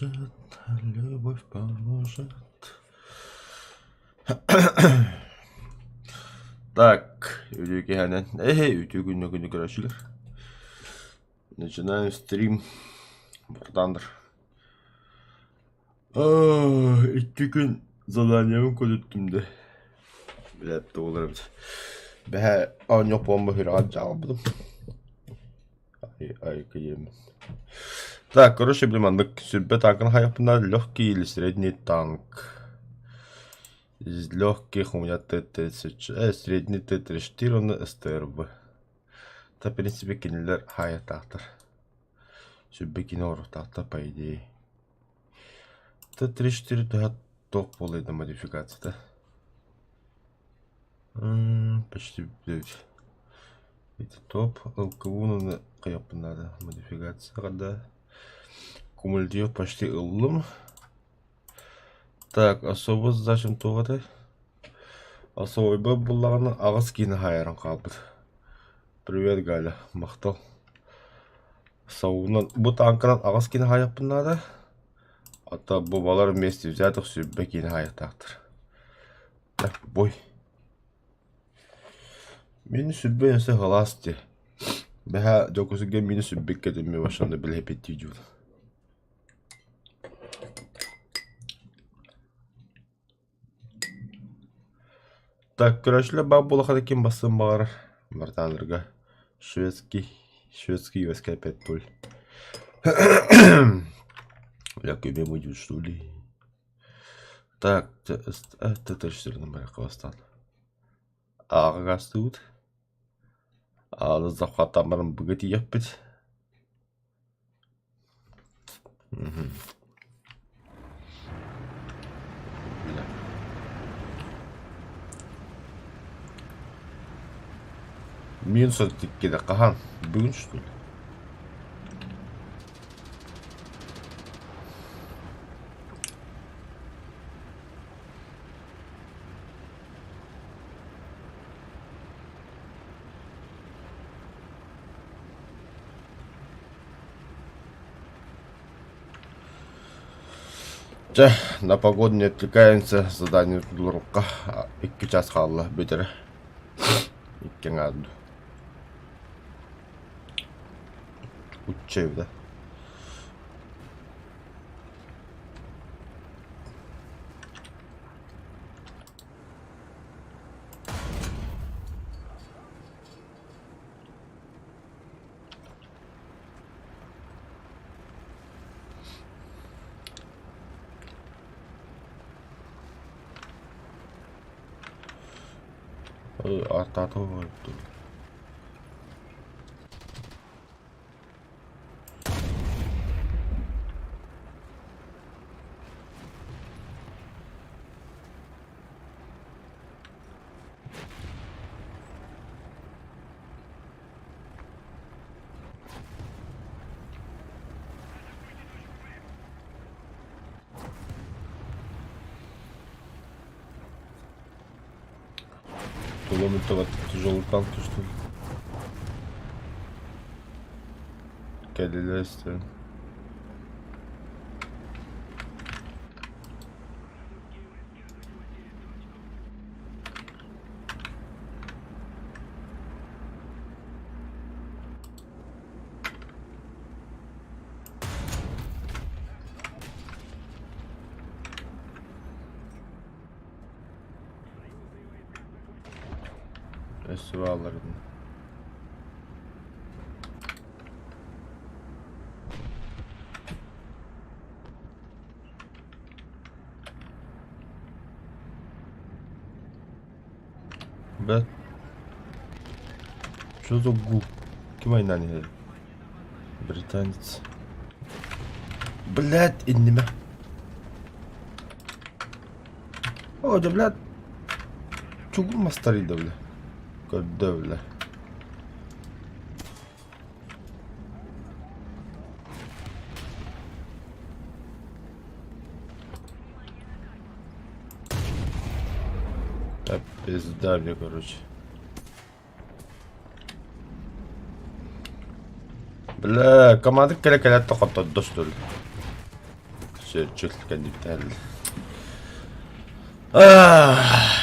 Поможет, любовь поможет. Так, үтүө киэһэнэн, эһэй, үтүө күннэ күнү көрөөччүлэр. Начинаем стрим. Братандар. Икки күн заданиябын көтүттүм да. Билээт туолар эбит. Бэһэ оонньуох буолан бөһүөлэҕэр дьаалбытым. Так, короче, блин, маннык сүрбэ танкын хайахпына легкий или средний танк. Из легких у меня Т-30, средний Т-34 уонна СТРБ. Та, в принципе, кинилэр хаайыахтаахтар. Сүрбэ кини оҥоруохтаахтар, по идее. Т-34 төһө туох буолуой да модификацията. Почти Ити топ ЛКУ-ну хайыахпын наада модификацияҕа да кумулятив почти ыллым. Так, особо зачем туох этэй? Особойбор буллаҕына аҕыс киинэ хаайаран хаалбыт. Привет, Галя, махтал. Саунан бу тааҥканан аҕыс киинэ хаайыахпын наада. А то бу балар вместе взятых сүүрбэ киинэ хаайыахтаахтар. Так, бой. Мин сүрбэ өссө халаас дии. Бэһээ Дьокуускайга миини сүрбүккэ этиммин вообще билэппит дии Так, көрөөччүлэр баар буоллахха ким бастыан баҕарар бартааларга шведский шведский ВСК 5-0. Бля, кем идут, что ли? Так, Т-34 бастаан. Ааҕыгастыыбыт. Ааны захваттаан баран быга тиийиэхпит. Бля. Минус тиккиде хаһан? Бүгүн что ли? Чэ, на погоду не отвлекаемся, задание тутулурукка икки час хаалла бүтэрэ. Икки аҥаар дуу. Учча эбит Артаата Километр тяжелый танк что ли? Кэллилэр истэрин. Өссө баалларын. Бэт. Что за гул? Ким айнаан иһэр? Британец. Блядь, иннимэ. О, да, блядь. Чугун мастарыйда, бля. Көрдө, бля. Да пизда мне, короче. Бля, команда кэлэ-кэлэ тохоттордо что ли? Черчилль кэнниттэн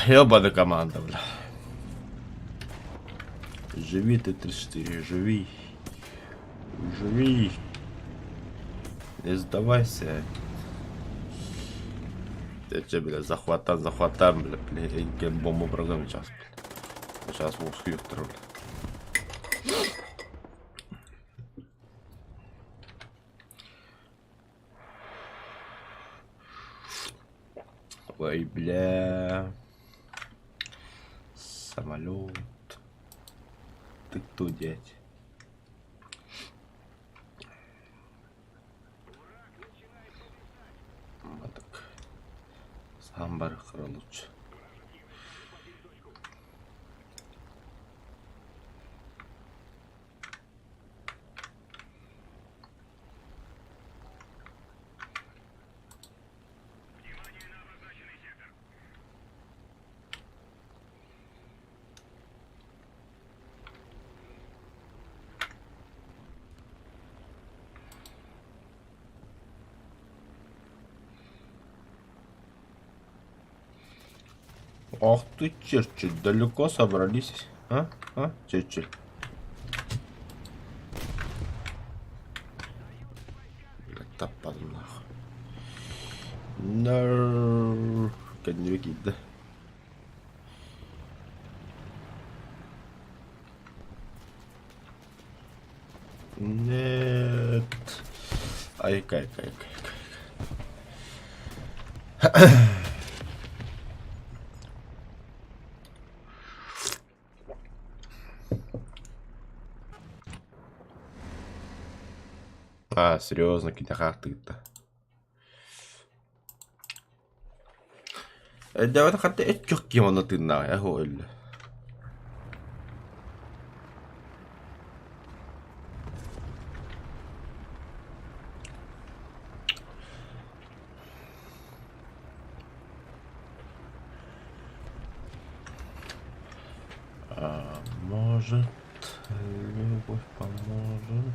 Ёбаный команда, бля. Живи Т-34, живи. Живи. Не сдавайся. Ты бля, захватан, захватан, бля, бля, бомбу программу сейчас, бля. Сейчас бля. Ой, бля. Самолет. Ты кто, дядь? Так. Сам бар лучше. Ах ты, Черчилль, далеко собрались, а? А, Черчилль? Блядь, таппадым нахуй. No. Кэннибэ киирдэ. Нет. Айка, айка, айка, айка. А, серьезно, китахаахтыгытта. Өйдөөбөтө хатта өччөх кимоно тыыннааҕа эһу өллө. А, может, любовь поможет.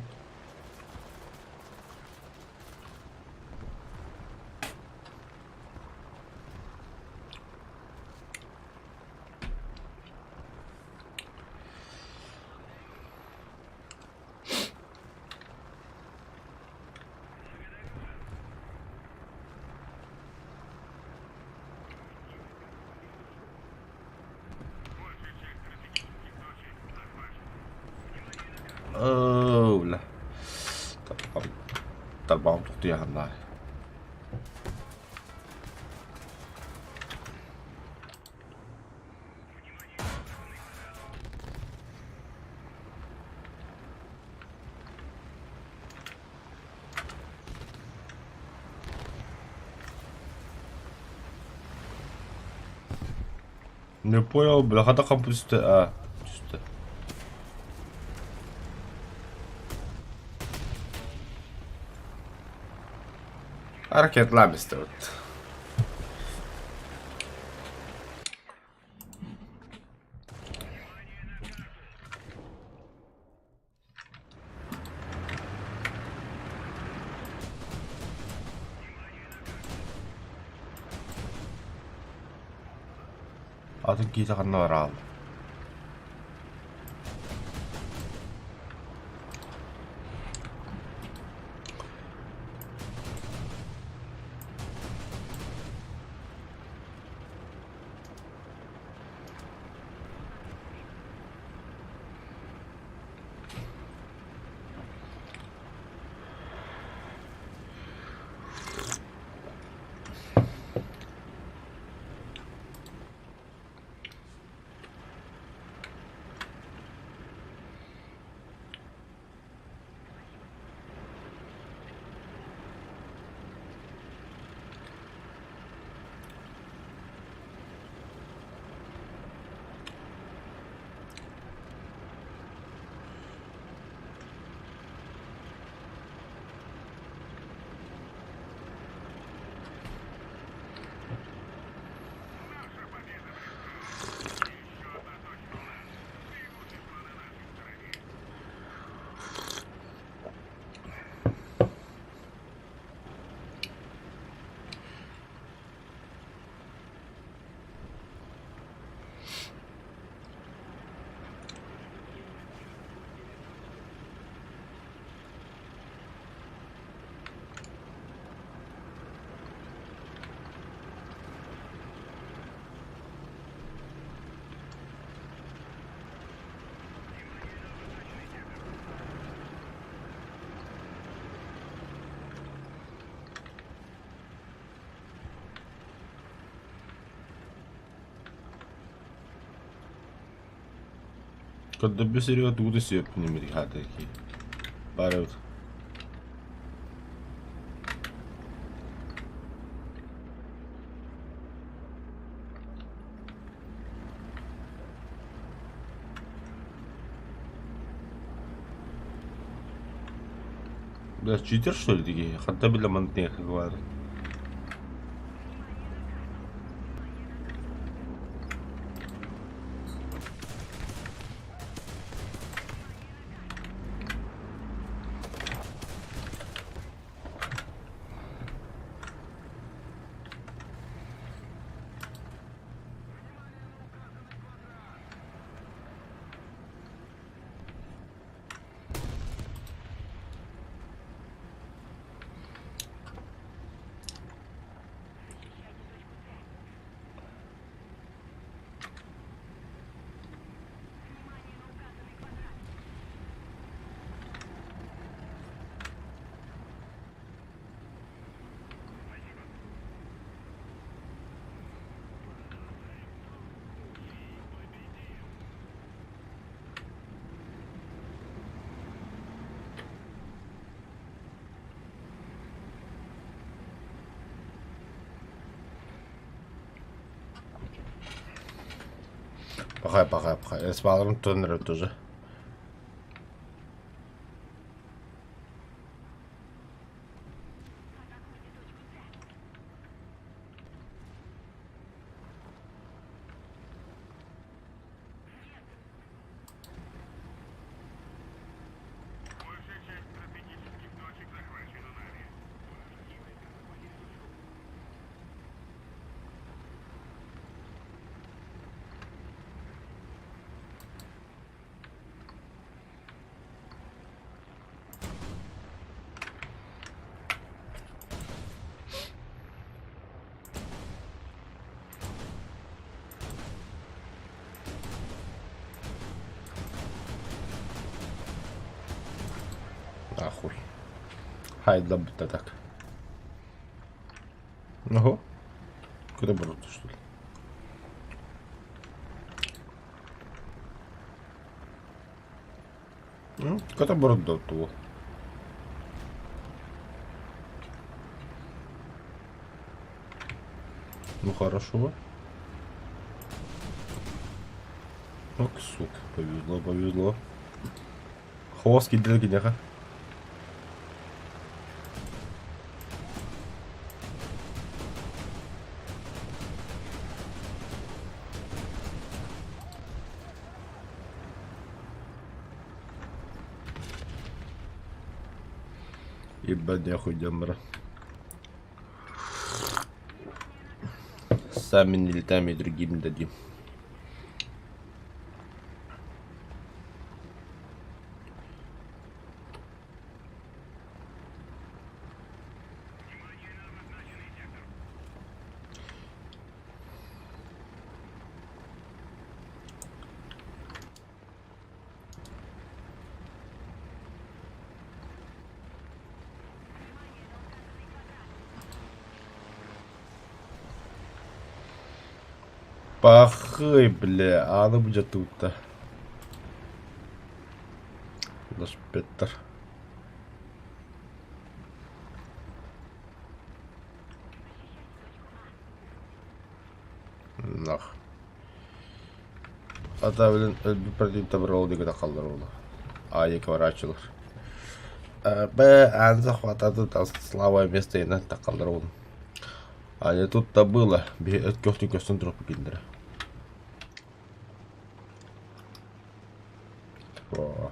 Оо, бля. Тарбаҕым тохтуйаһаннаа. Не понял, бля, хата компьютер, а, түстэ. Ракетлаан истэбит. Атын киһи ханна бараал? Көрдөрбүт сиригэр тугу да сиэппин имири хаата Баар эбит. Бля, читер что ли такие? Ханта бile мантык бар. Пахай, пахай, пахай. Спалым тоннер тоже. Нахуй. Хай да так. Ого. Куда брат, что ли? Ну, Куда брат до Ну хорошо. Ок, сука, повезло, повезло. Хвост кидерки неха. Ебать, нахуй дембра. Сами не летаем и другим не дадим. Пахай, бля, а она будет тут-то. Наш Петр. Нах. Ата блин, против табрал диге калдыр ул. А екі ворачивал. Б, ан захватады там слабое место и на калдыр ул. А не тут-то было. Өткөхтүн көстөн туруп килдер. О.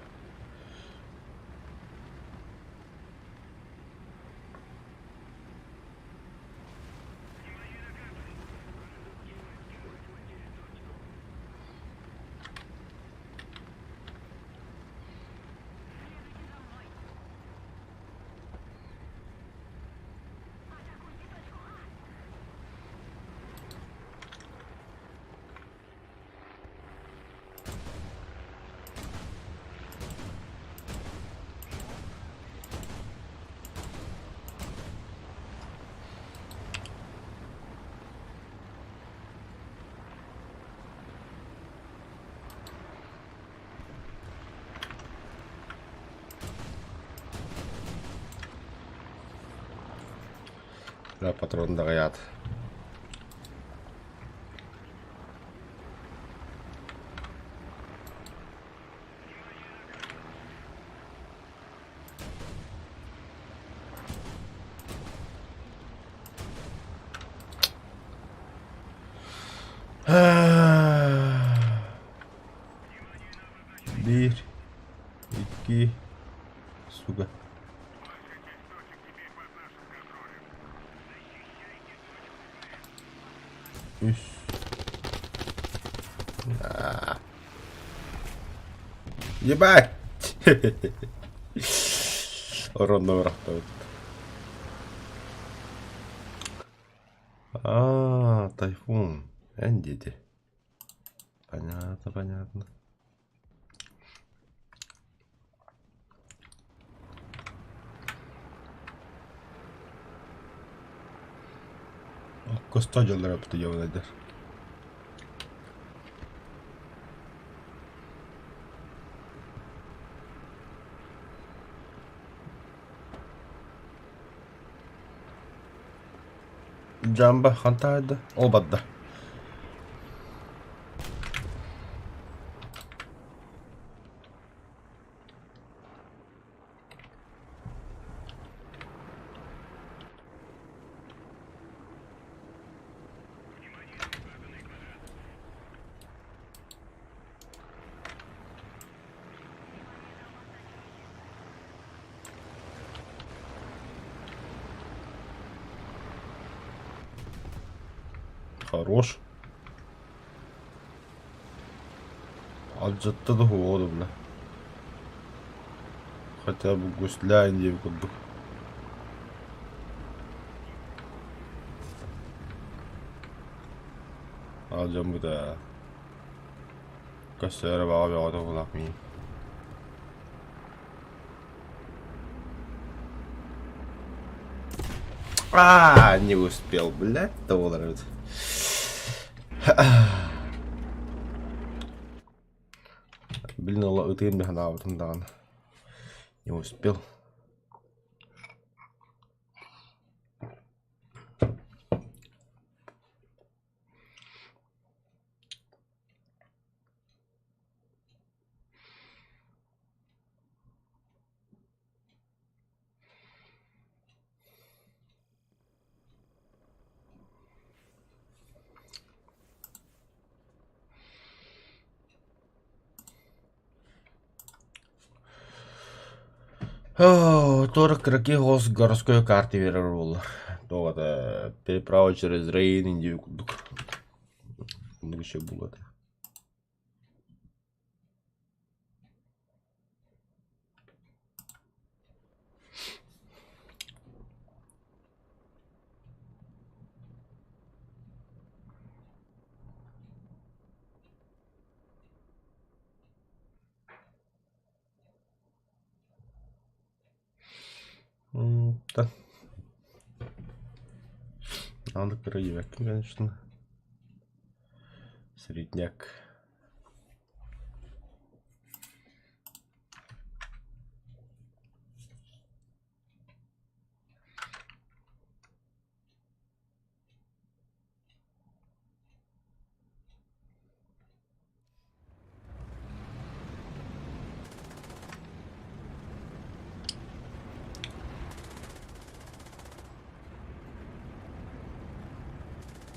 Бля, патрон даҕайаат. Биир, икки, сука. Үс. Ебать! Оронно бырахтабыт. А, тайфун. Эн диэти. Понятно, понятно. Косто дьоллоро дьонайдар. Дьаамба хантаайда? Ол барда. Хорош. Алдьатта да уһуоҕа бля. Хотя бы гусля диэбит курдук. Алдьаммыта. Көстөөрө баҕа бөҕөтө буолаах миин. А, не успел, блядь, того эбит. Блин, ол ытыым да санаабытым даҕаны. Не успел. Туора кыракый оҕус городской карта биэрэр буолла. Туох это переправа через Рейн диэбит курдук. Оннук еще буолуо этэ. Да. Надо переебать, конечно. Средняк.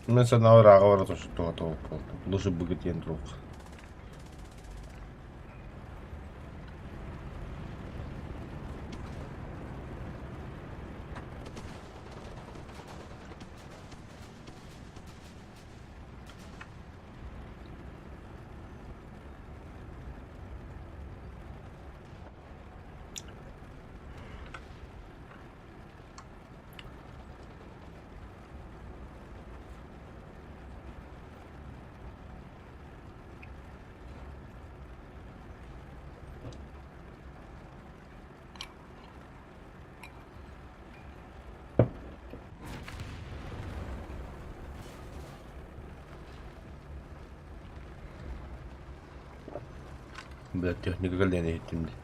Мен санаабар ааҕа бара туох лучше быгыт диэн турук. Бля, техника кэллиэн иһиттим дии.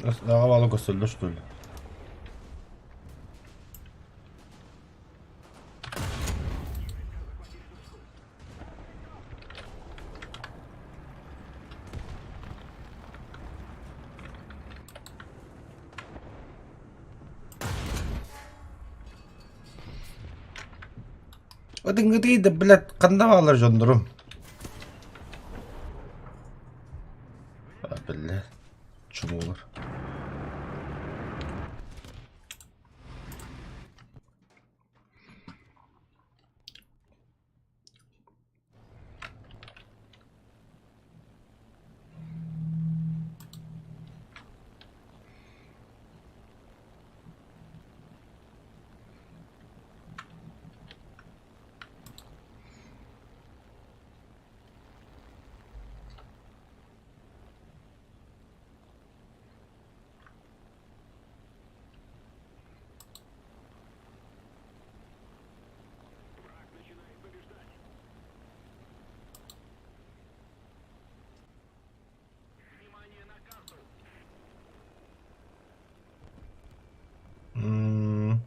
Аҕа көстөллөр что ли? Одыҥҥытый да, блядь, ханна бааллар дьоннорум? А, биллэ, чумуулар. М.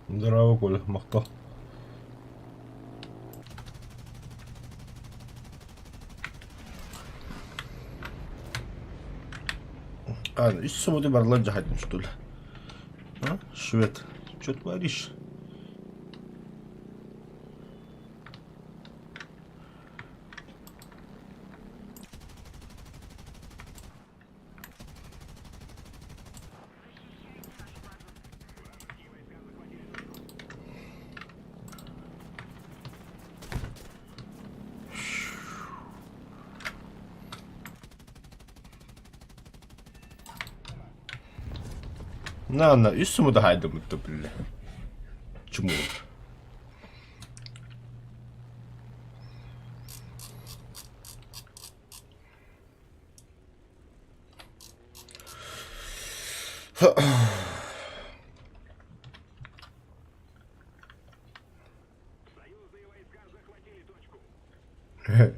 Здорово, Коля, махтал. А, үс субботу барылар дьаһайдым, что ли? А, швед, что творишь? На, на, үс суму да хайдым билле. Чумур.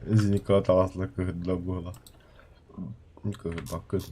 Изникла таҕасла кыһырда буола. Кыһырбаккын.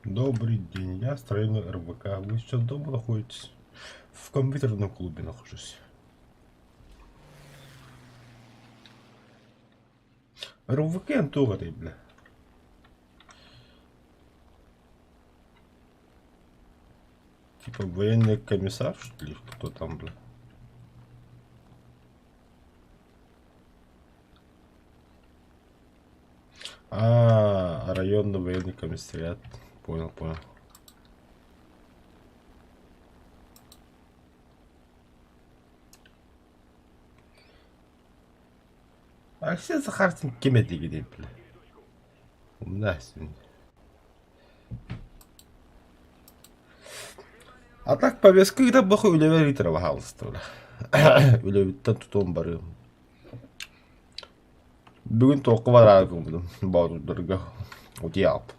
Добрый день, я строительный РБК. Вы сейчас дома находитесь? В компьютерном клубе нахожусь. РУВК туох этэй бля? Типа военный комиссар, что ли? Кто там, бля? А, районный военный комиссариат. Понял, понял. Алексей Захарчин ким этигиний бля? Умна А так повестка ыыта боху үлэбэр ыытара баһаалыста бля. Үлэбиттэн тутуом барыам. Бүгүн туохха бараары гыммытым боотурдарга утуйаап.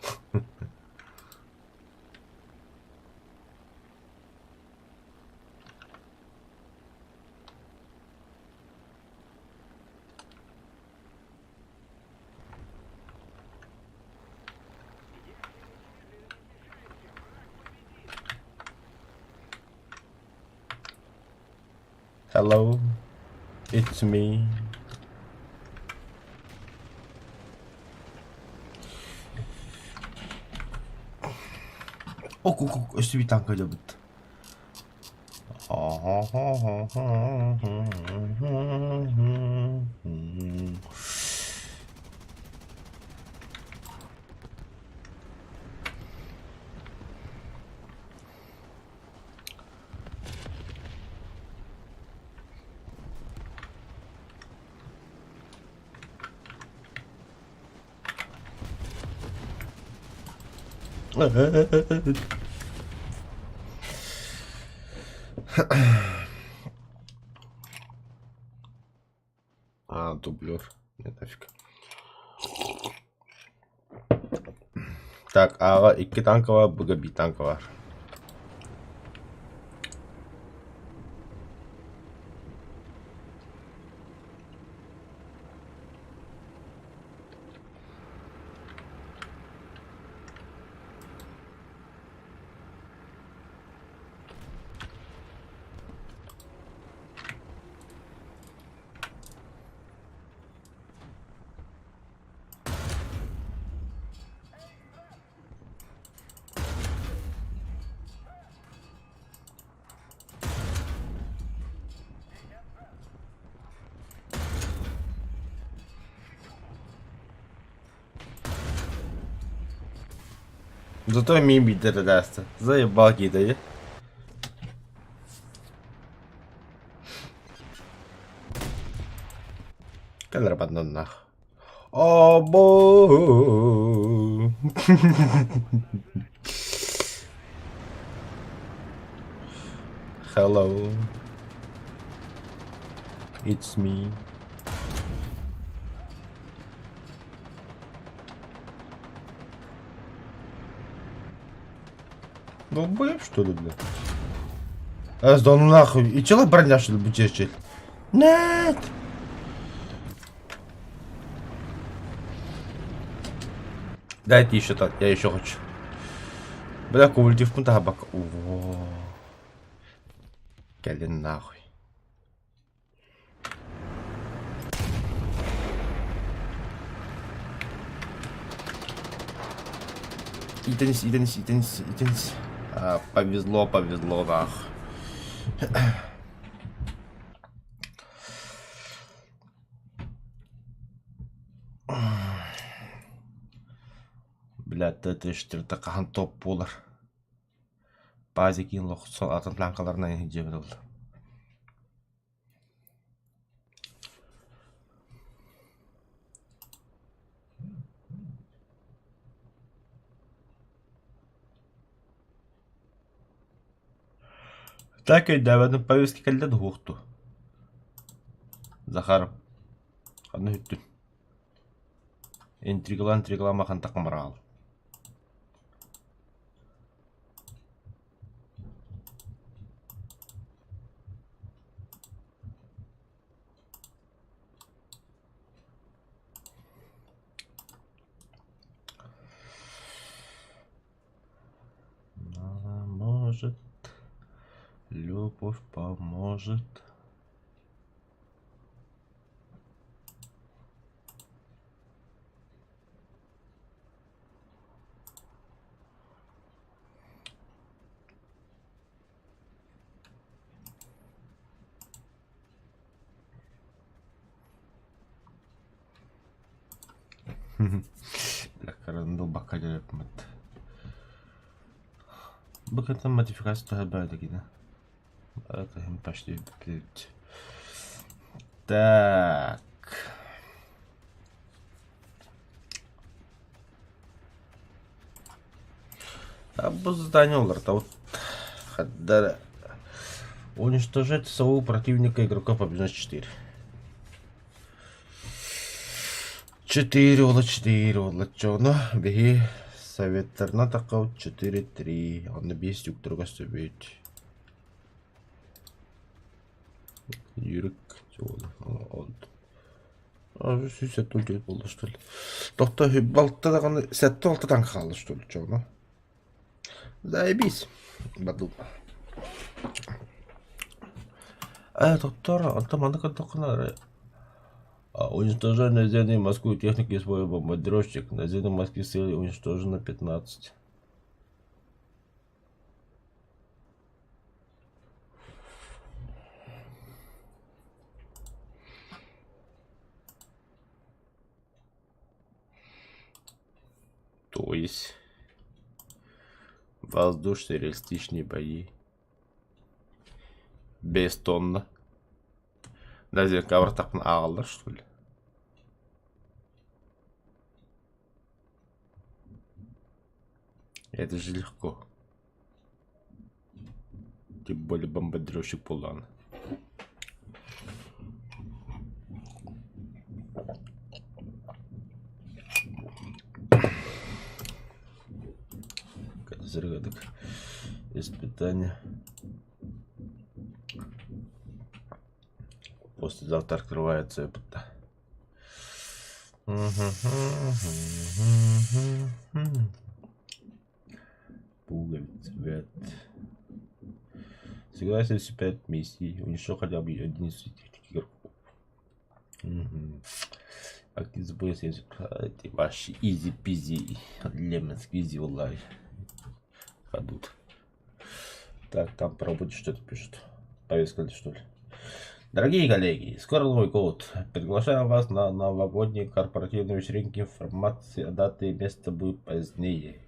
Hello, it's me. Ок, ок, ок, өссө биир танка дьабыт. А, дублер. Не нафиг. Так, аҕа икки танка бар, быга биир танка бар. Зато мин биирдэ эрэ Заебал киитэйи. Кэлэр баннаннаах. Обо. Hello. It's me. Долбоеб, что ли, бля? Э, да ну нахуй. И чела броня, что ли, бучечил? Нет! Дайте еще так, я еще хочу. Бля, кумулятивпын табак. Во. Кэлин нахуй. Итенс, итенс, итенс, итенс. А, повезло, повезло, нах. Бля, Т-34 хаһан топ буолар. Пазикин лохсон атын планкаларынан иһдьэбит ол. Так өйдөөбөтүм повестка кэллэ дуһуохту. Захаров ханна үттүн? Интригалаан интригалаан махантах мыраал. Она может, любовь поможет. Бля, бакка дьарыпмыт. Бу кытта модификация туһа баайдагина. Это почти Так. А бу задание олорто вот уничтожать своего противника игрока побеждено 4. 4 ола 4 олоччоҕуна биһи советтарынан таххабыт 4-3 онно биэс юктарга сөбүт Юрик 174 буолла что ли Тохто балта даҕаны 76 танк хаалла что ли чоҕуна Заебись бардым Э, доктор, онтон манна көрдөххүнэ Уничтожение наземной морской техники свой бомбардировщик. Наземной морских целей уничтожено 15. То есть воздушные реалистичные бои. Без тонна. Наземка абыртахпын ааҕаллар что ли? Это же легко. Тем более бомбардировщик буоллаҕына. Испытание. Послезавтра открывается опыт. Пуговиц, цвет. Сыграй 75 миссий, уничтожь хотя бы один из этих игроков. Угу. Актив сбоя 70. Эти ваши изи-пизи. Lemon squeezy валлай. Ходут. Так, там по работе что-то пишут. Повестка что ли? Дорогие коллеги, скоро Новый год. Приглашаем вас на новогодние корпоративные вечеринки. Информация о дате и место будет позднее.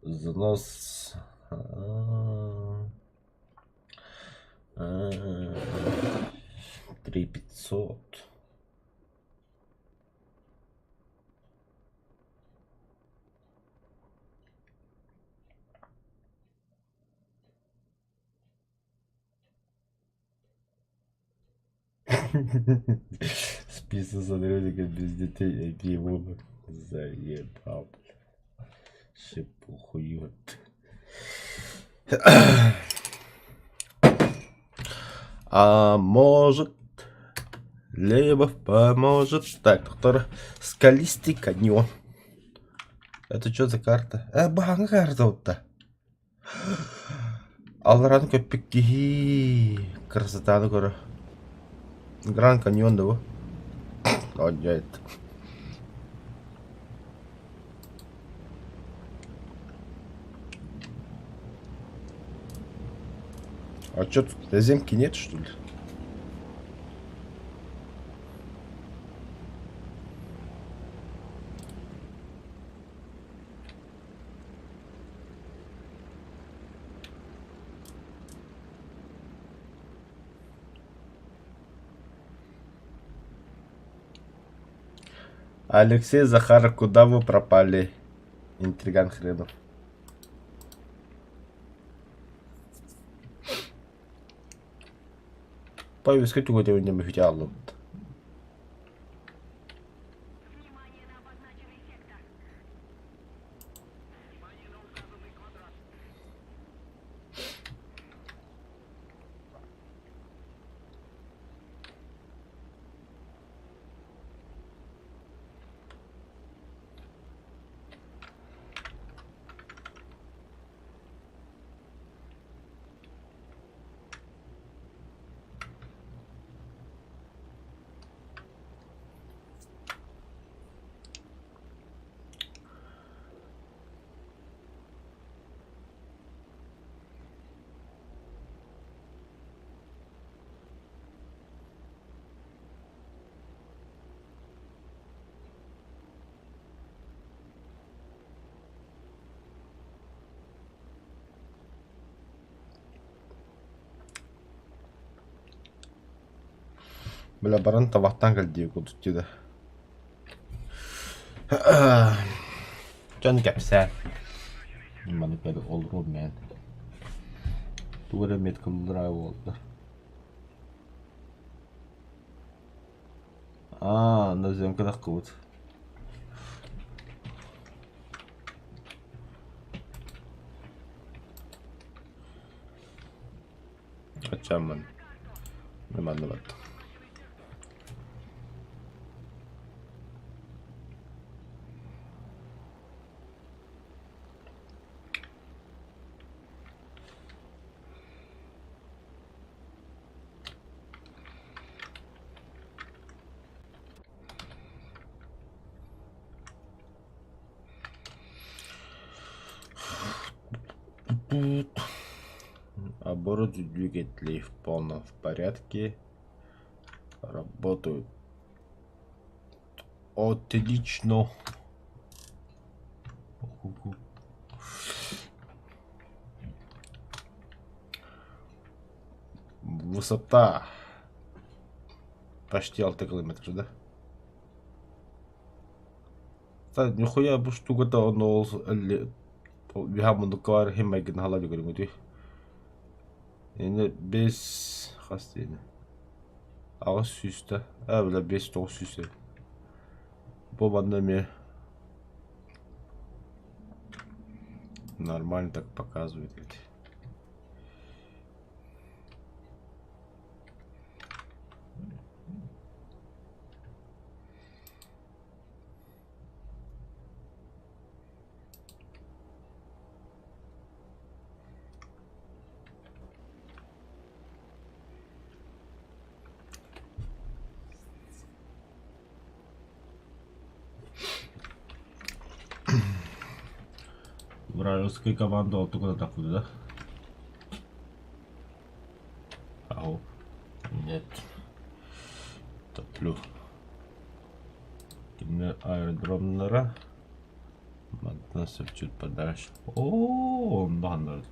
Взнос... 3500. Список сотрудников без детей IT выбор. Заебал, бля. Вообще похуй. Вот. А может, Лебов поможет. Так, доктор, Скалистый каньон. Это что за карта? Баһаҥҥа карта вот-то. Аллараны көппүт киһи красотаны көрө. Гранд Каньон да бу? О, нет. А что тут наземки нет, что ли? Алексей Захаров, куда вы пропали? Интриган хренов. Повестка тугу диэбин бүтэ ааллыбыт. Бля, баран табахтаан кэл дии курдук дии да. Дьон кэпсээн. Маны кэлэ олоруом мээн. Тугу эрэ меткалыыра буолла. Аа, наземка таххыбыт. Аччааммын. Манна бардым. Оборот двигателей в полном в порядке. Работают отлично. Высота почти 6 километр, да? Та нихуя бу штуката онно ол биһа мундукка химмайгын хала дөгөрүҥүтүй. Эне бес хас диэни 800 да а бля 5 900 Бу манна эмиэ нормально так показывает ведь. Вражеская команда ол тугу да да? Ау. Нет. Топлю. Кинилэр аэродромнара мантан чуть подальше. Оо, онно ханна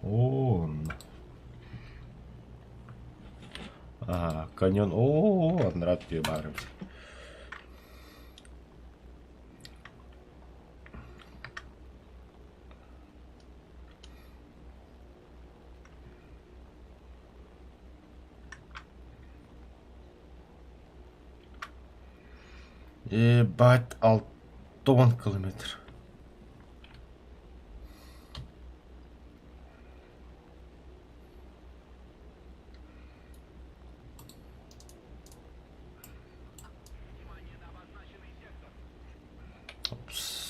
Оо, онно. Ага, каньон. Оо, анараа тыа баар эбит. Ебать, 60 километр. Опс.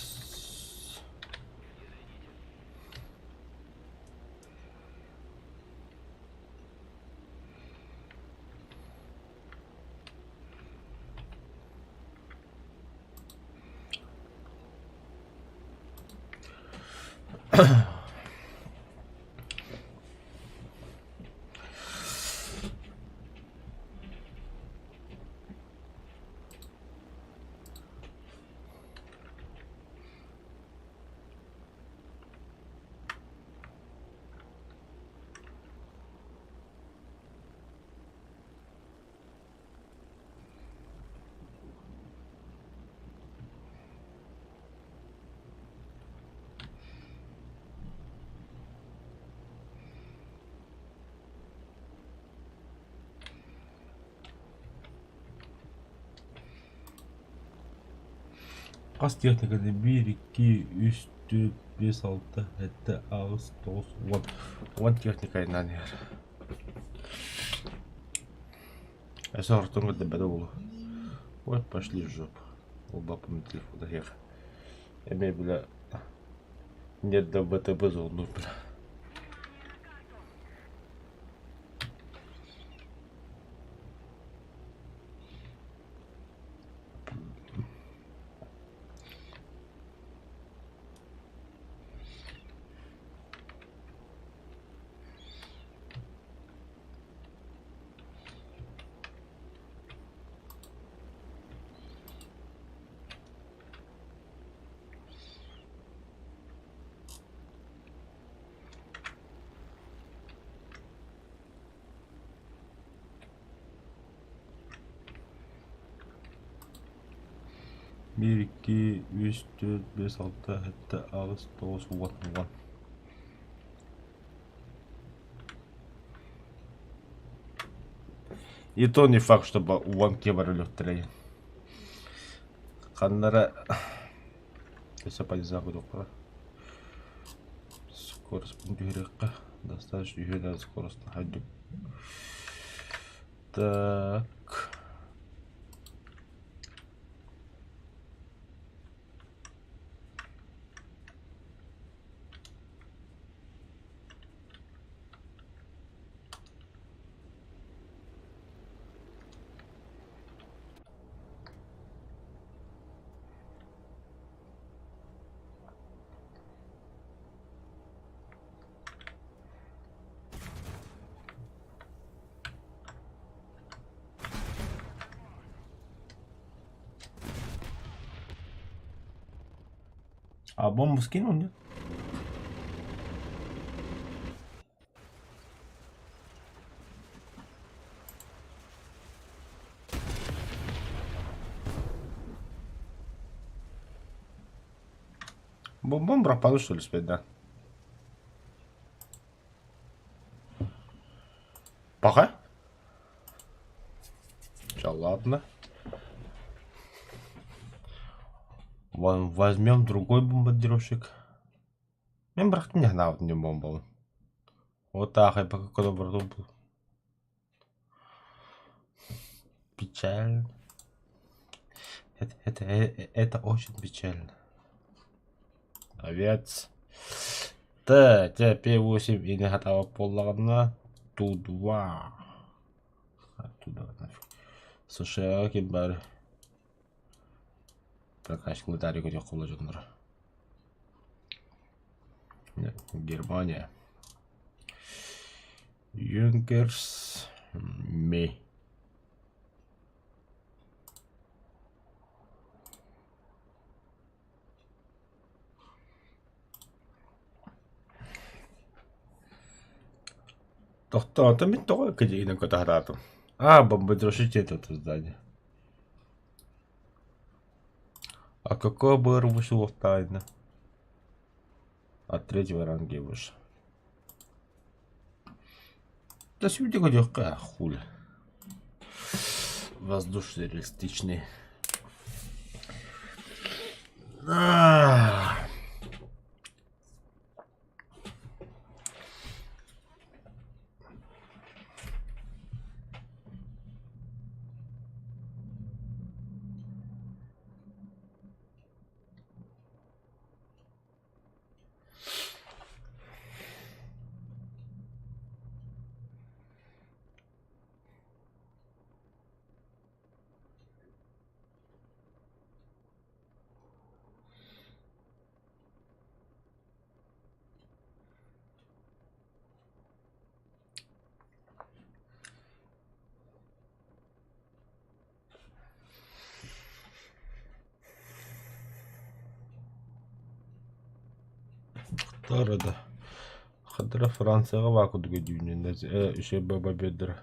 Хас техниканы биир, икки, үс, түөрт, биэс, алта, сэттэ, аҕыс, тоҕус, уон. 10 техника айаннаан иһэр. Өссө ортон көрдөрбөтө буолуо. Ой, пошли в жопу. Улбаппын телефона һиэх. Эмиэ бля нет да ВТБ звонок бля. Биир, икки, үс, түөрт, биэс, алта, сэттэ, аҕыс, тоҕус, уон, уон. И то не факт, чтобы уон киһи өлүөхтэрэй. Ханнара өссө полезаах Скорость түһэриэххэ. Достаточно үһүө скорость хайдык. Так. А бомбу скинул, нет? Бомбом пропаду, что ли, спять, да? Пока? Все, ладно. Возьмем другой бомбардировщик. Мен бырахтым не гнавытын диэн бомбабын. Вот таахай пока куда бардым. Печально. Это, это, это очень печально. Овец. Т, Т, П8 и не готова буоллаҕына Ту-2. Оттуда нафиг. США ким баар прокачка лытари көтөх холо дьонноро. Германия. Юнкерс Ми. Тохтоото мин тоҕо кэдьигинэн көтө сатаатым. Аа, бомбардировщик это здание. А какого БР вышел тайно? От третьего ранга выше. Да сюда көтүөххэ хули. Воздушный реалистичный. А. Таарада Хадара Францияҕа баа курдук өйдүүнүн үчүгэй бабабеддара.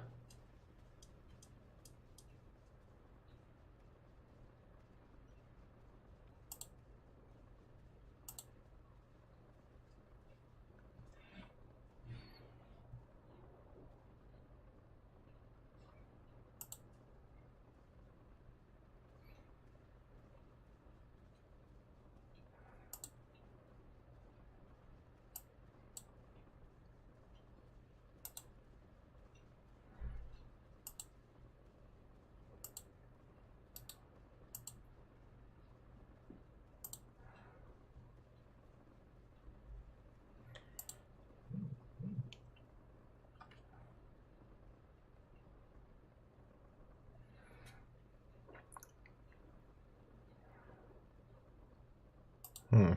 Хм.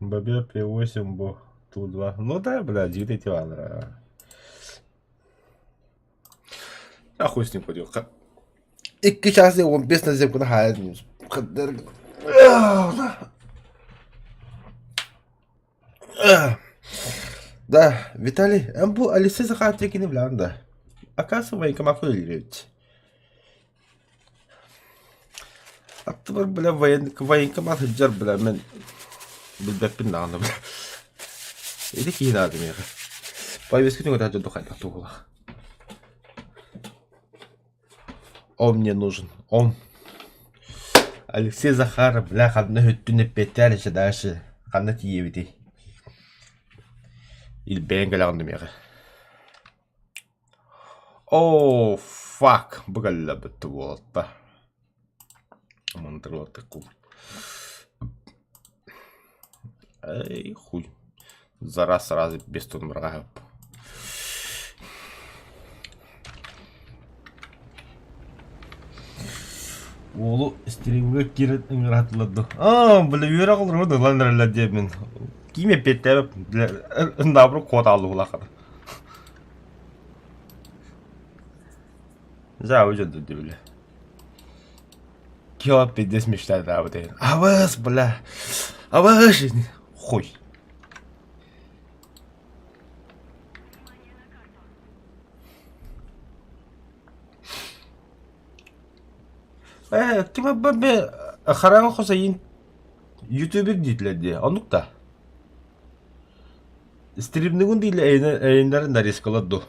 Бобер П8 бо Ту-2. Ну да, бля, дьиҥ Иванра. А хуй с ним ходил. Икки чаас он без наземку на. Да, Виталий, эн бу Алиса Захарчикины билэҕин да? Оказывается, военкомакка үлэлиир эбит. Аттыбар, бля, военкомат сылдьар, бля, мин билбэппин даҕаны, бля. Ити киһи наада миэхэ. Повестка түҥэтэ дьон хайдах туһулаах. Он мне нужен, он. Алексей Захаров, бля, ханна өттүн эппиэттээн еще дальше ханна тиийэбитий? Илбэйэн кэлэҕин да миэхэ. Оо, fuck, бу кэллэ бүттэ буолта. Мантырылатыккун. Эй, хуй. За раз сразу без тунбарга Уолу стримҥэ киирэн ыҥыраатылар дуу. Аа, бля, үөрэх олорбут ылан эрэллэр диэммин. Ким эппиэттээбэт, бля, наоборот куотааллыбылааххына. За, уйдет бля. Кило пиздец мечтает об этом. Абыс, бля. Абыс. Хуй. Э, ким бе хараҥа хосайын ютубер дииллэр дии, оннук да. Стримнигун дииллэр эйиннэрин нарезкалар ду.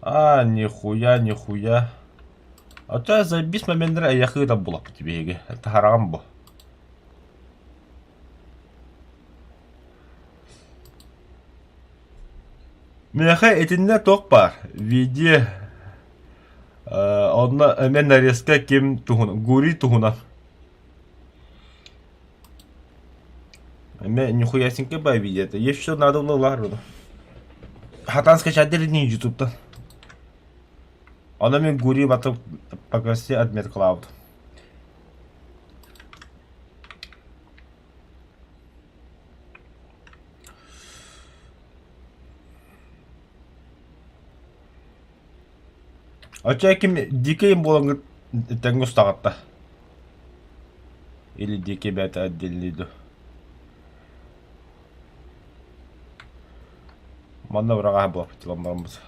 А, нихуя, нихуя. А то заебись моменттары эйиэхэ ыытан булаппыт биһиги. Таһараҕын бу. Миэхэ итиннэ туох баар? Видео онно эмиэ нарезка ким туһунан, Гурий туһунан. Эмиэ нихуясенька баа видеота. Еще надо было лару. Хатан скачать не ютубтан. Ону мин Гурий батып по красе отметкалаабытым. Оччо ким дикий буолаҥҥыт тэҥҥэ устаҕытта? Или дикий бэйэтэ отдельный дуу? Манна быраҕаһа буолбут бараммыт.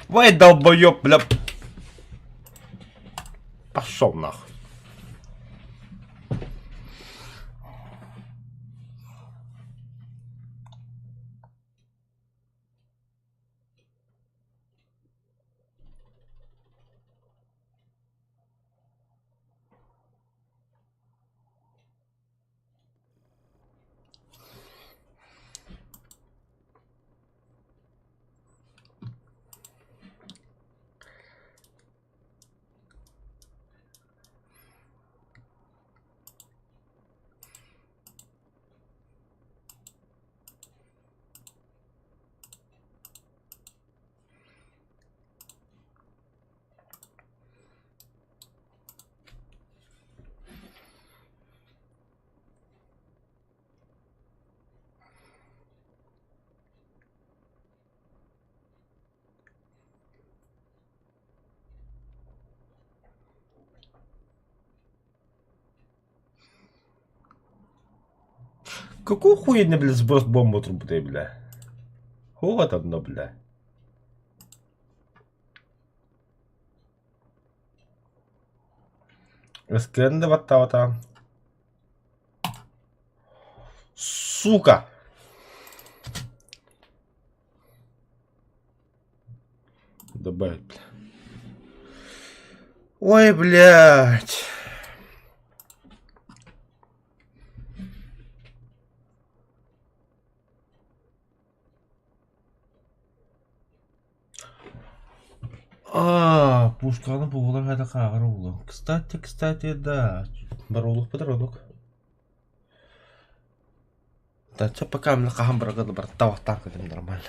Вай долбоёб, бля. Пошел нахуй. Какого хуя, бля, сброс бомбы трубы, бля? Вот одно, бля. Эскэн да баттаабата. Сука! Добавить, бля. Ой, блядь. А, пушканы буолар хата хааҕар уулан. Кстати, кстати, да. Баруулукпут онук. Да, чё пока мне хаһан барарга да барта кэлим нормально.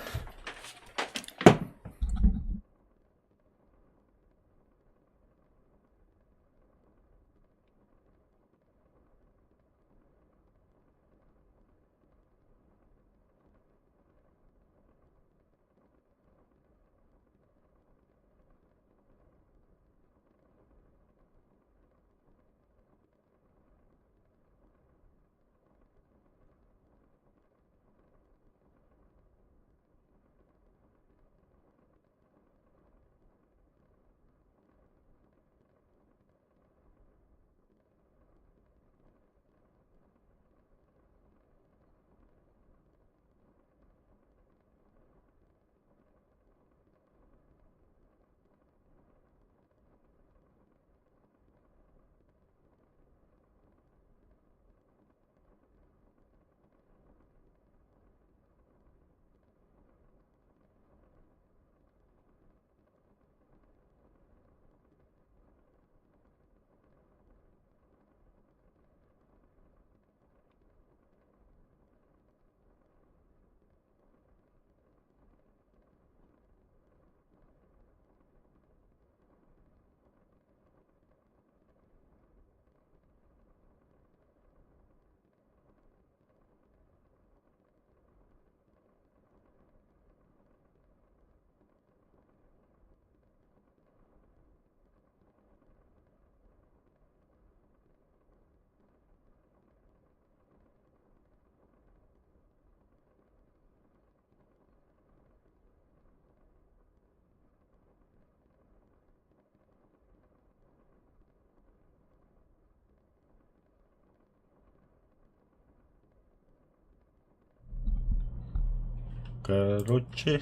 Короче,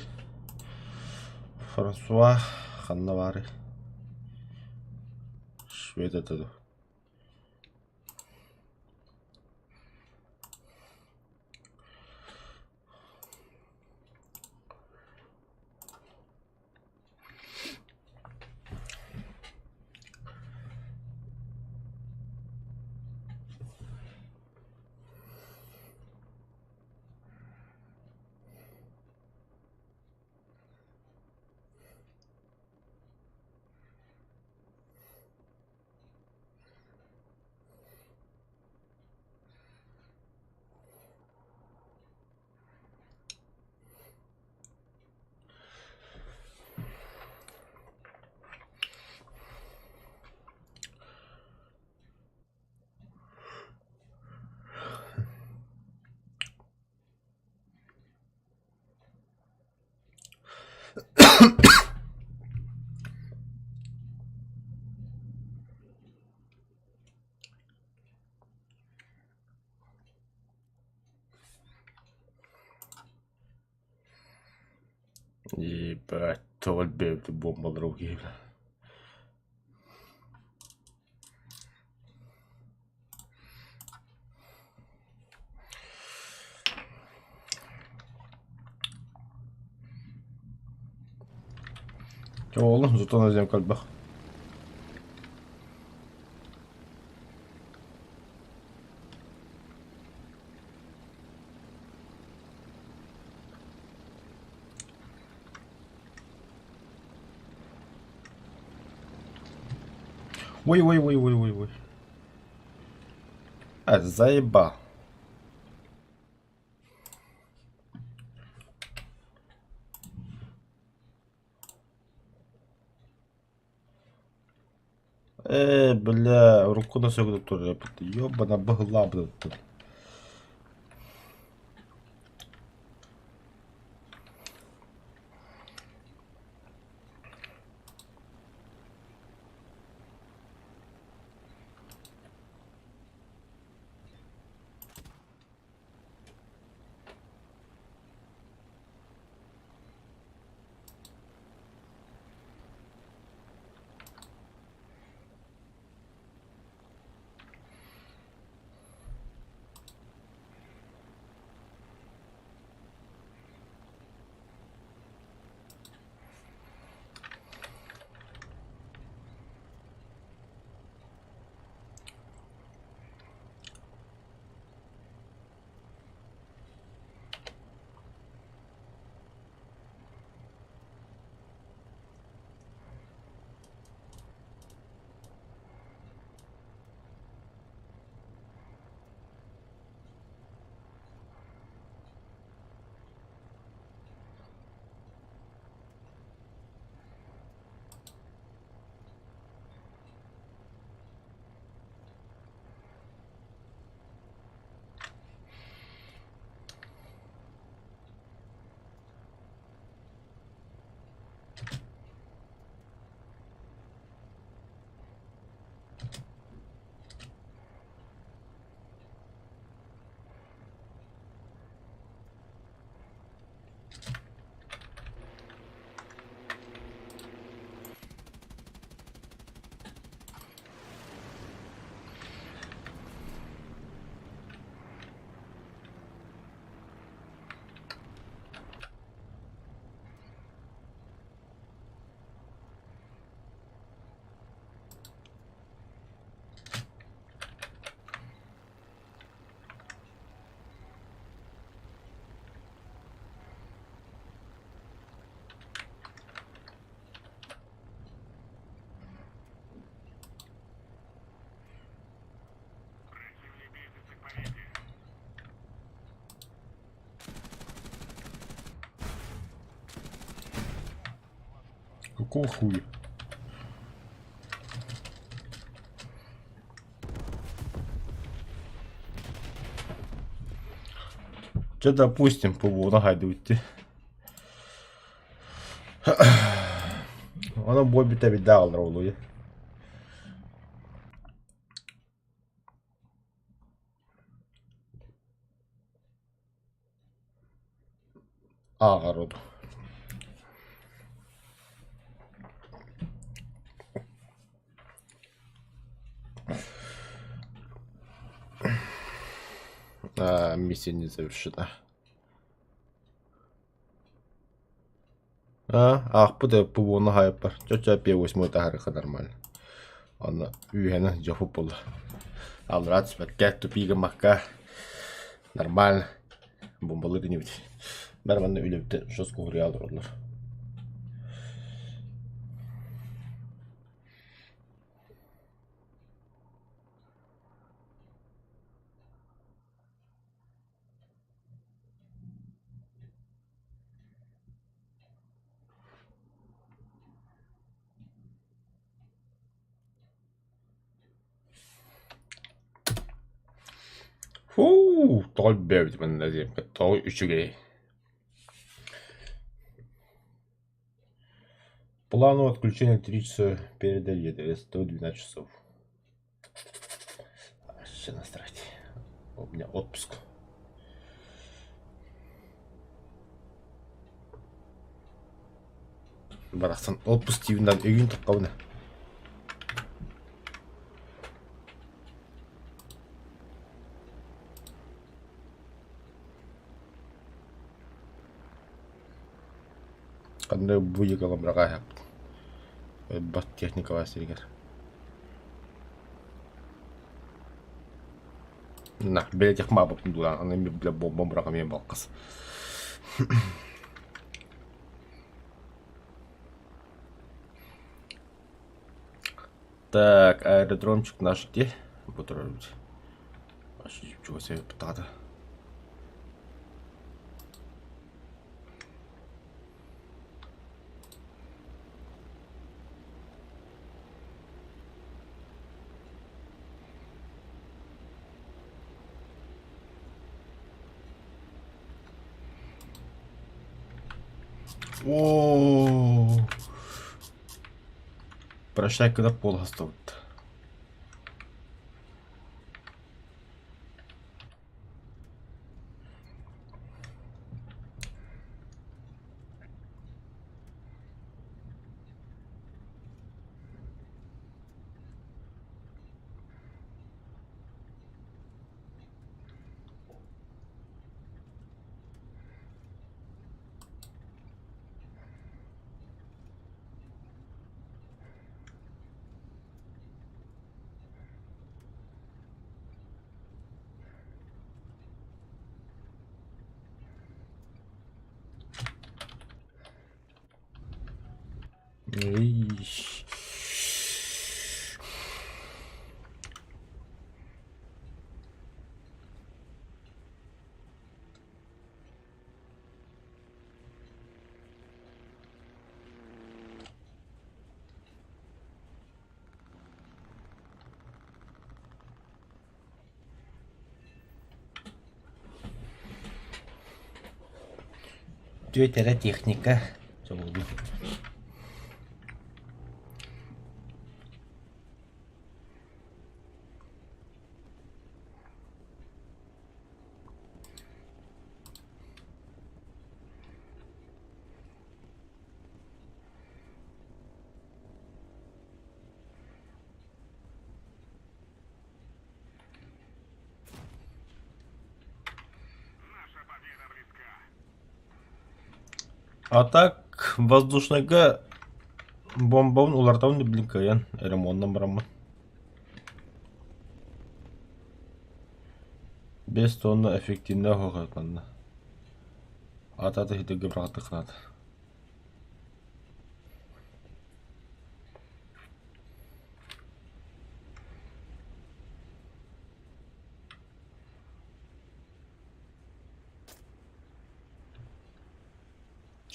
Франсуа ханна баарый? Швед этэ дуо? Ебать, тоҕо элбээбит буомбалар ол киһи. Чэ оҕолор, зато на земка элбэх. Ой, ой, ой, ой, ой, ой. А, заебал. Э, бля, руку на турар эбит. Ёбана быһылаабыт. Какого хуя? Чэ, допустим, ПВО хайдыбыт Онон бу бүтэ билдэ аҕаллар олуйа. Ааҕар оду. А, миссия не завершена. А, аахпыт ПВО-ну хаайыппар. Чоччо П8 таһаарыахха нормально. Онно үөһэнэн дьоһуп буолла. Аллараа түспэккэ, тупик гыммакка нормально бомбалыыр инибит. Бары манна үлэбитэ жестко уһуруйа олороллор. Фу, тоҕо элбээбит манна диэбиккэ тоҕо үчүгэй. Плановое отключение электричества передали 112 часов. Вообще насрать. У меня отпуск. Барахсан отпуск тиибинэн өйүүн таххабына. Ханна бу быраҕааһаппын. Элбэх техникалаах сиригэр. На, били техмаабыппын дуу, аны бля бомба быраҕа балкас. Так, аэродромчик наш где? Бу турар Чего себе птата. О, Прощай, когда пол гастовт. Ий. Түөрт эрэ техника сололуу. А так воздушныйга бомбабын уларытабын блин кыайан ремоннан бараммын. Без тонна эффективнэ оһох манна. Ата иһитиргэ быраҕаттаххынаат.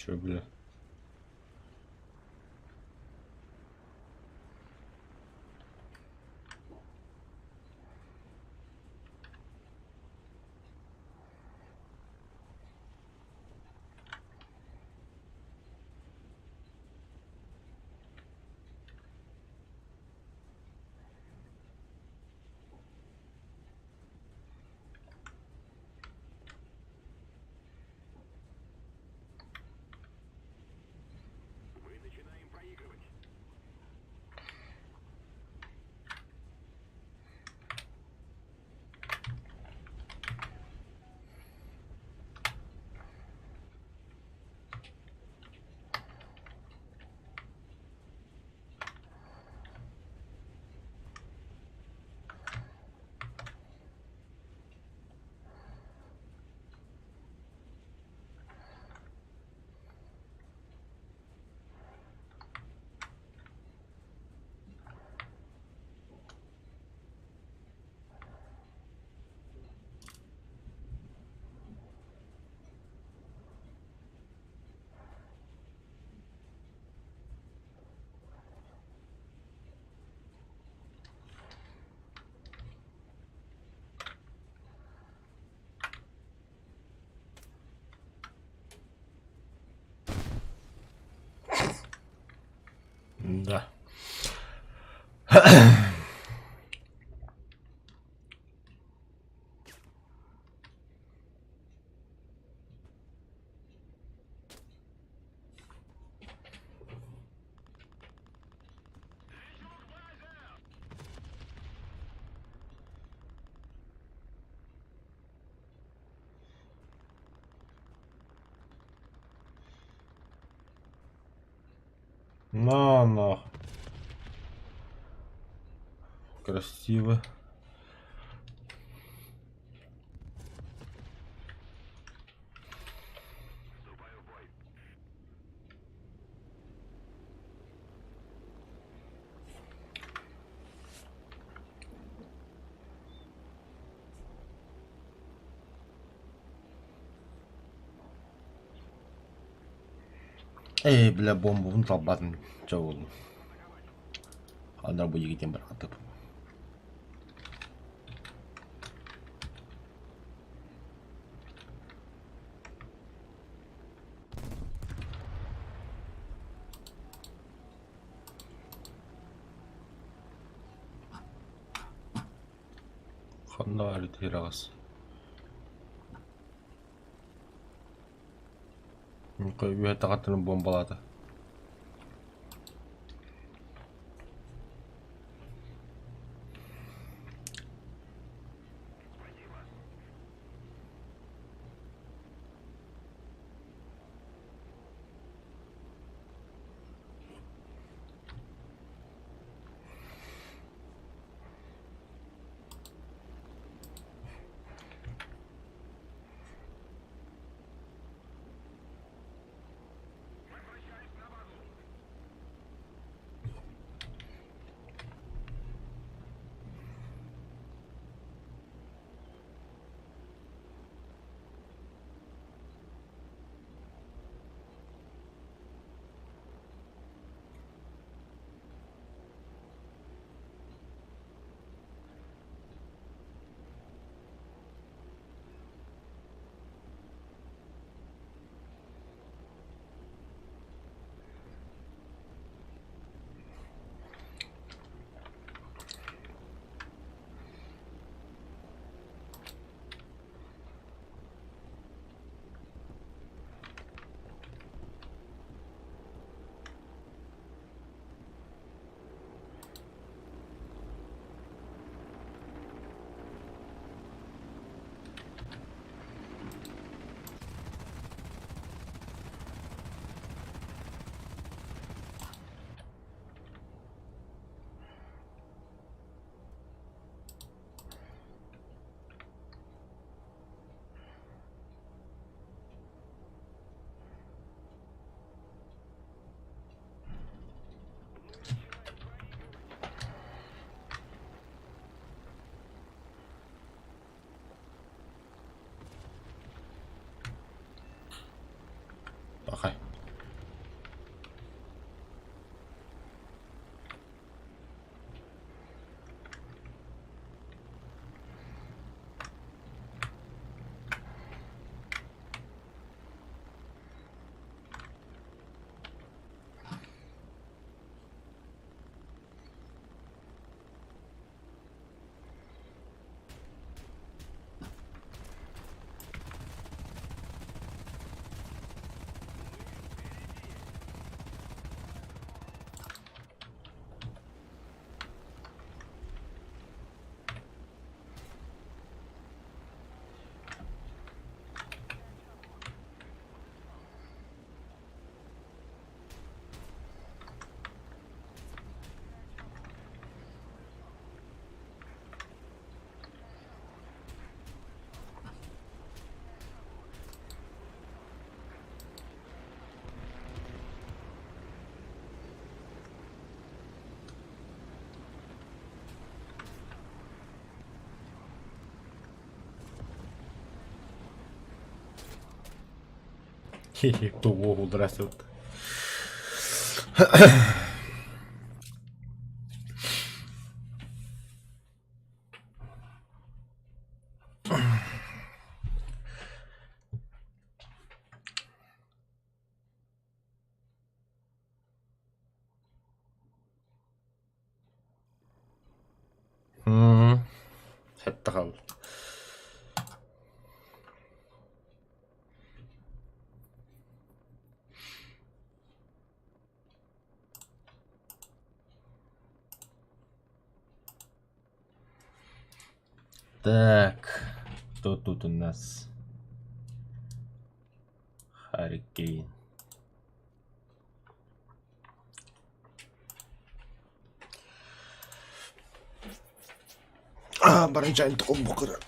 Чё, бля? Да. На нах. Красиво. Ээ, бля, бомбабын талбатын чэ буоллум. Ана бу диэн барахатып. Ханна баар итирэҕэс? Үөһэ таҕаттан буомбалаата. Пахай. Здравствуйте. Сэттэ хаалла. Так, кто тут у нас? Харри Кейн. Баранчаан холбукура.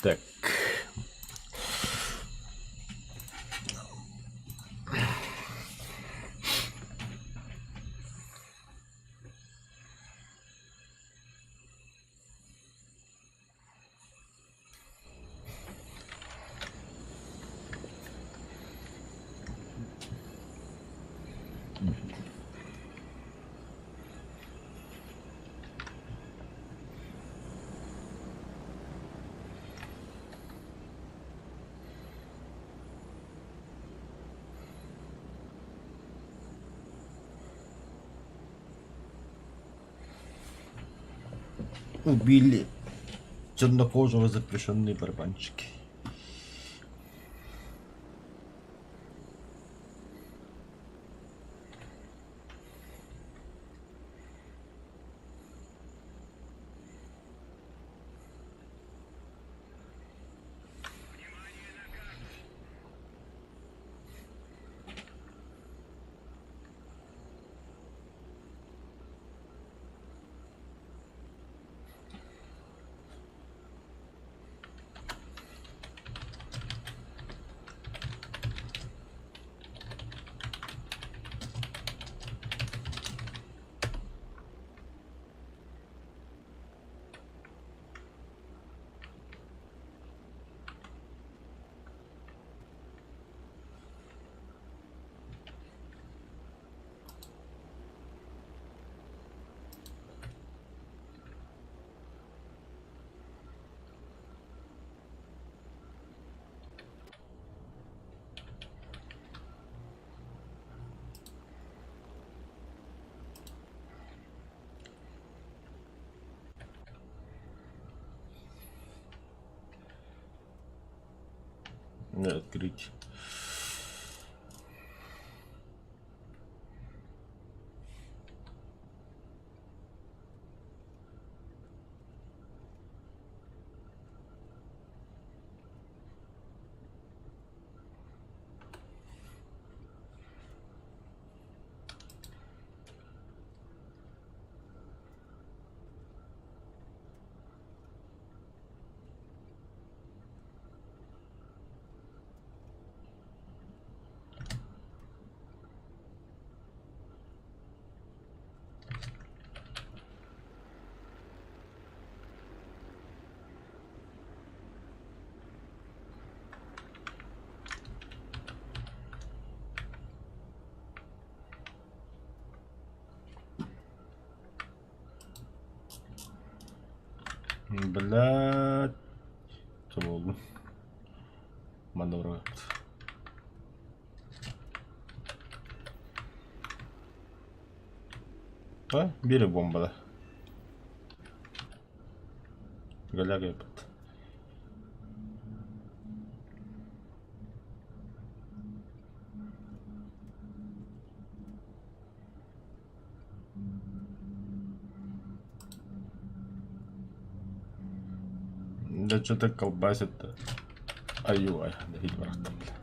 Так. Убили чернокожего запрещенные барабанщики. Открыть. Блядь. Буоллум. Манна барабыт. А, биир бомбала. Голяк эпит. Да что-то колбасит-то. Ай-ой, да бля.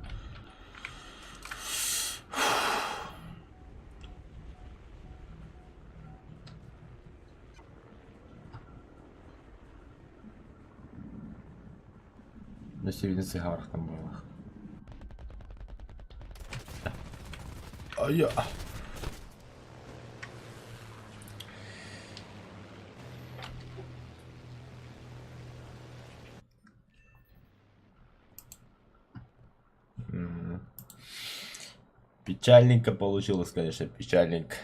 Өссө биирин сыһаҕарахтан буоллах. Айа. Печальненько получилось, конечно, печальненько.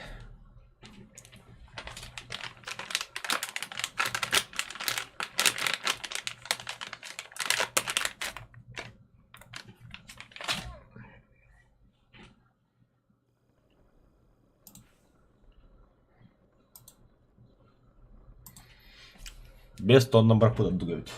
Без тонна барбыт ордук эбит.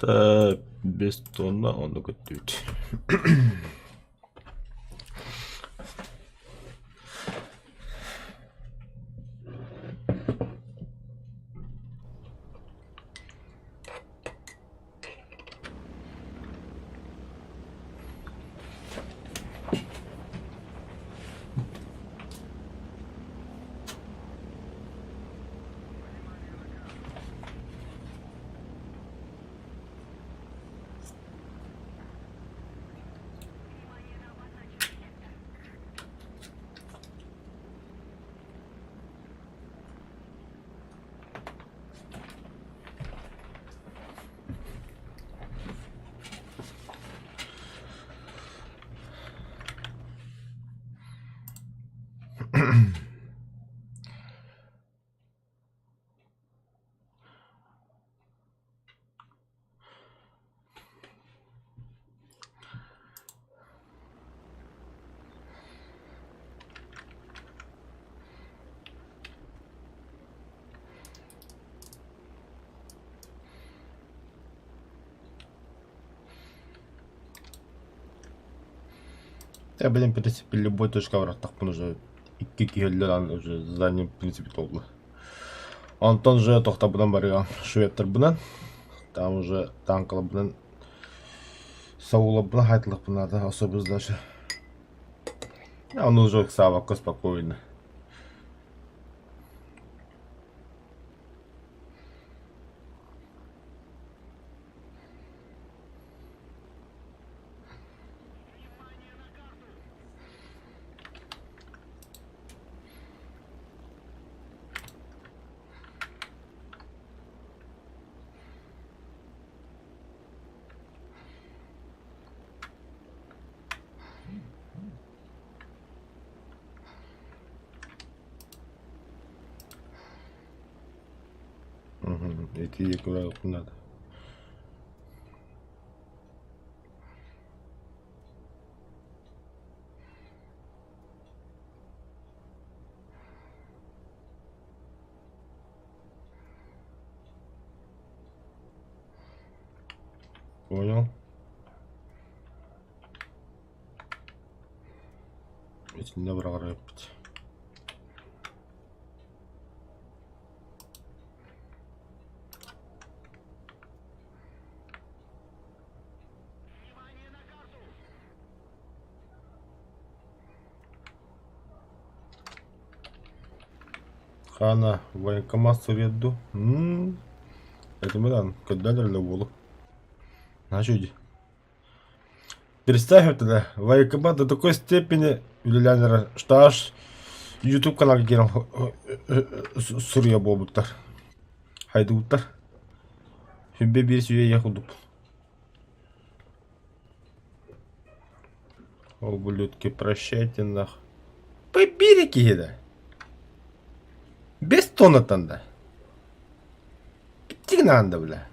Так, без тонна онно көттүбүт. Я, блин, в принципе, любой точка бараттахпын уже икки киһи өллөр уже задание в принципе толлу. Онтон уже тохтобунан барыам шведтарбынан там уже танкаларбынан Саулабына хайтылыкпына особо даже. Он уже саабакка спокойно. Ити надо. Понял. Итиннэ быраҕар эбиппит. Хана военкомат суруйар дуу? Этимэ көрдөөн эрэлэ уолу. Наша иди. Представь это, военкомат до такой степени үлэлээн эрэр, что аж YouTube каналга киирэн суруйа буолбуттар. Хайдыбыттар. Сүбэ биир сүүйэ курдук. Ублюдки, прощайте нах. Биир киһи да. Без тоннаттан да. Киттигин да бля.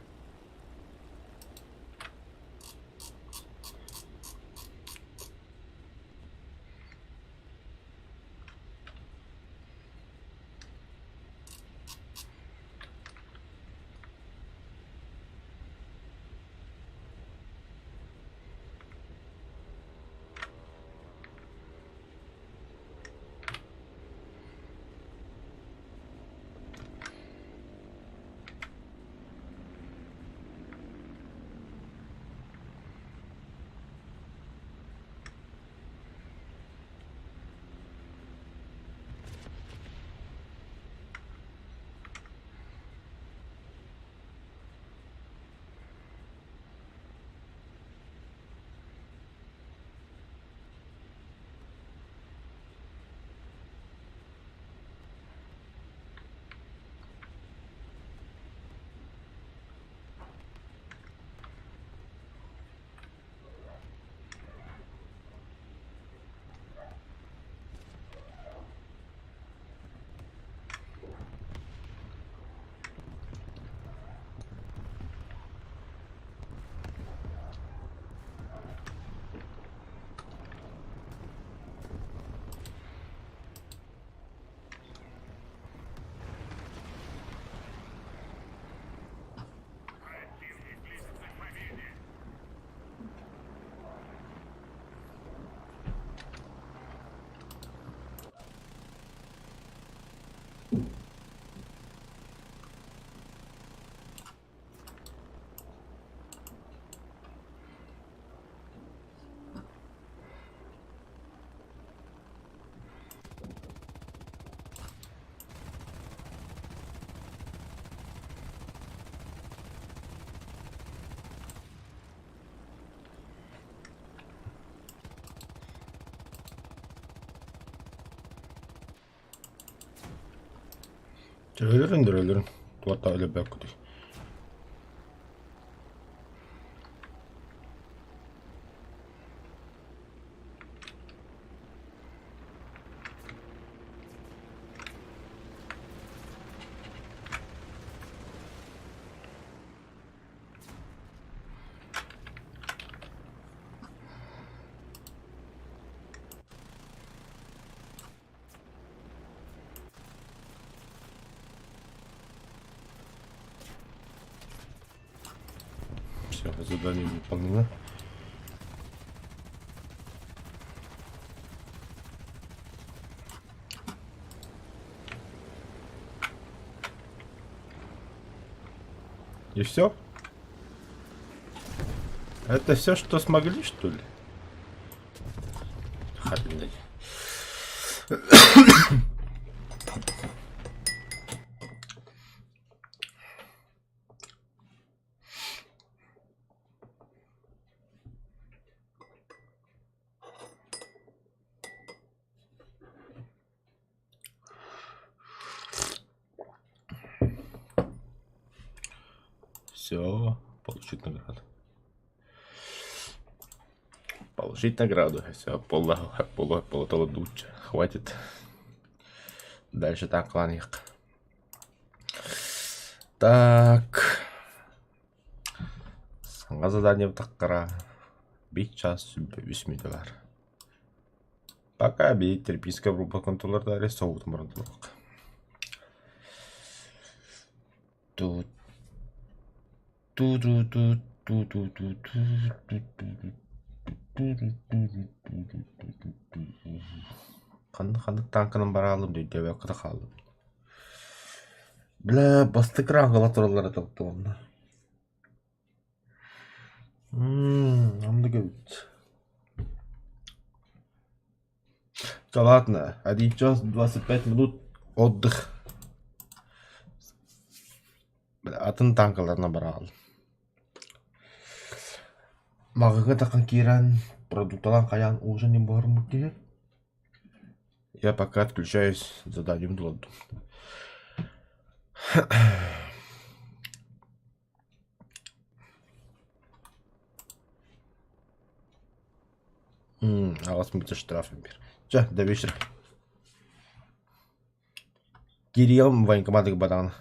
Чэ өлөрүн да өлөрүн. Туота өлөрбөккүтүй. Все, задание выполнено. И все? Это все, что смогли, что ли? Хрень. Все, получить награду. Получить награду. Все, пол, пол, пол, дуча. Хватит. Дальше так, кланих. Так. Саҥа задание таххара биир чаас 23 мүнүүтэ баар. Пока биир терписка контроллардаары соҕуутун баран туруох. Ту ту ту ту ту ту ту ту Ханна ханнык тааҥканан бараалым өйдөөбөккө да хааллым. Бля, бастакы рангала тураллара топтуонна. Оннук эбит. Да ладно, 1 час 25 минут отдых. Бля, атын танкаларына бараҕын. Маҕаһыыҥҥа тахсан киирэн продукталаан хайаан ужин буһарыммыт киһи. Я пока отключаюсь, заданием долордум. 8 миэтэрэ штраф биэр. Чэ, до вечера. Киириэҕим военкоматыгар бадаҕына.